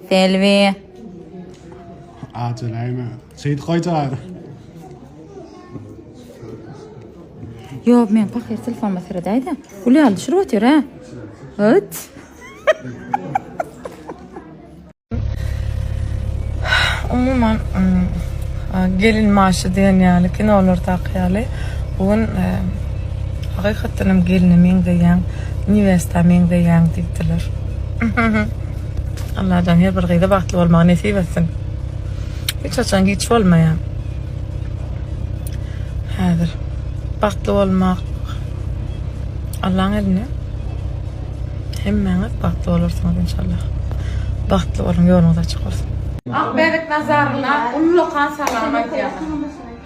Selbi. Ajeläýme. Şeýdip goýjagar. Ýok, men pahyr telefonyma seredäýdä. Gül ýaly düşürip otyr, hä? Öt. Umuman, gelin maşy diýen ýaly, kinolardaky ýaly, bu gün hakykatdan hem geline meňzeýäň, newesta meňzeýäň diýdiler. Allajan her bir gyza bagtly bolmagy nesip etsin. Hiç haçan giç bolmaýar. Häzir bagtly bolmak Allaň elinde. Hemmäňiz bagtly bolarsyňyz inşallah. Bagtly boluň, ýoluňyz açyk bolsun. Ak bäbek nazaryna ullakan salam aýdýan.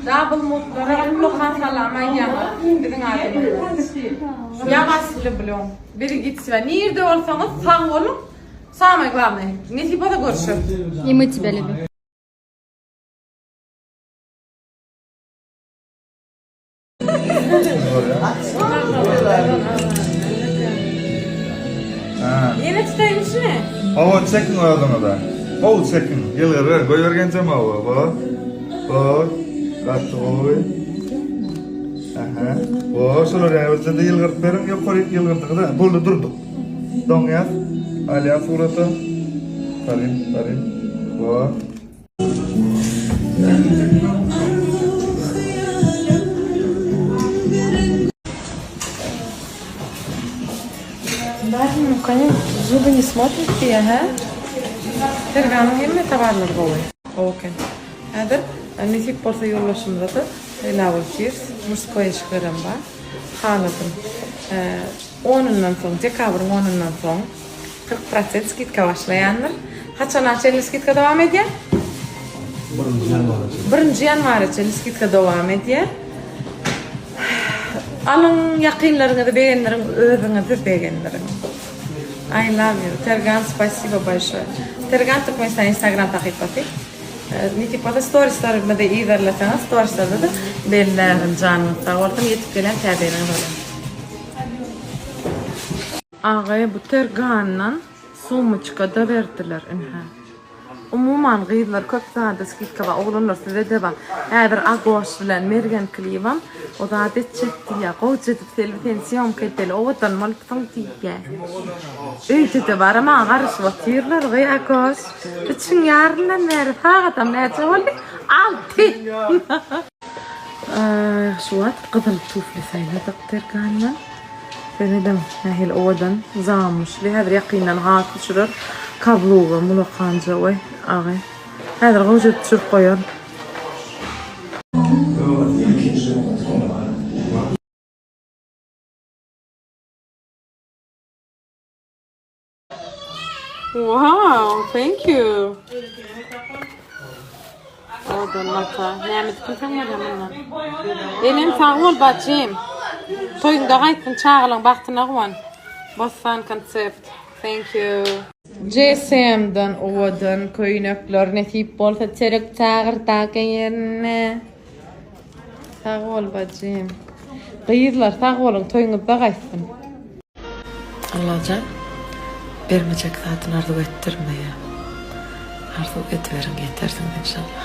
Double mutlara ullakan salam aýdýan biziň adymyzdan. Ýa was lüblю. Berigit себя. Nirde bolsaňyz sag boluň. Samое главное. Nesip bolsa görüşeris. И мы тебя любим. Ýene tutaýyn şuny. Hawa, çekiň özüňize. Gowy çekiň. Ýylgyryber, goýbergenjem hawa. Bor. Bor. Gaty gowy. Aha. Bor, şolar ýaly birjede ýylgyryp beriň, ýokaryk ýylgyrdyňyz-a. Boldy, durduk. Doňýas. Alýan surata. Baryn, baryn. Bor. Zuby ne смотрит diýýä hä? Ferganyň hemme towarlary gowy. Gowy eken. Häzir nesip bolsa ýoldaşymyza-da Love Tears mужской eşiklerem bar. Haladym. Onundan soň, dekabryň onundan soň 40 prosent skidka başlaýandyr. Haçana çenli skidka dowam edýär? Birinji ýanwara çenli. Birinji ýanwara çenli skidka dowam edýär. Alyň, ýakynlaryňyzy begendiriň, özüňizi begendiriň. I love you. Tergan, spasibo bolşoýe. Tergan Türkmenistan Instagram sahypasy. Nesip bolsa storieslerimizi yzarlasaňyz, storieslerde-de bellärin. Janyňyz sag bolsun, ýetip gelen täze ýylyňyz bilen. Agay bu tergandan sumyçka-da berdiler ynha. Umuman gyzlar köp zada skidka bar oglanlar sizede bar. Häzir Agoş bilen Mergen klibam o zat etjek diýýär. Gowja edip Selbi sen sýomka edeli owadan bolupsyň diýýär. Öýde-de bar maňa garaşyp otyrlar gyý Agoş. Üçüň ýaryndan bäri sagadam näçe boldy? Alty. Şu wagt gyzyl tufli saýladyk Tergandan. Serediň, nähili owadan zamuşly. Häzir ýakyndan has düşürer. Kablugy mulakanja we agy. Häzir gowja düşürip goýaryn. Wow, thank you. Owadan mata. Näme tikinseň bolýar mundan? Enem sag bol bajym. Toýuňda gaýtsyn çagalaň bagtyna guwan. Bossan konsept. Thank you. JSM-den owadan köýnekler nesip bolsa çerek çagyrda geýerin. Sag bol bajym. Gyzlar sag boluň toýuňyzda gaýtsyn. Allajan bermejek zadyny arzuw etdirmeýär. Arzuw ediberiň ýetersiňiz enşallah.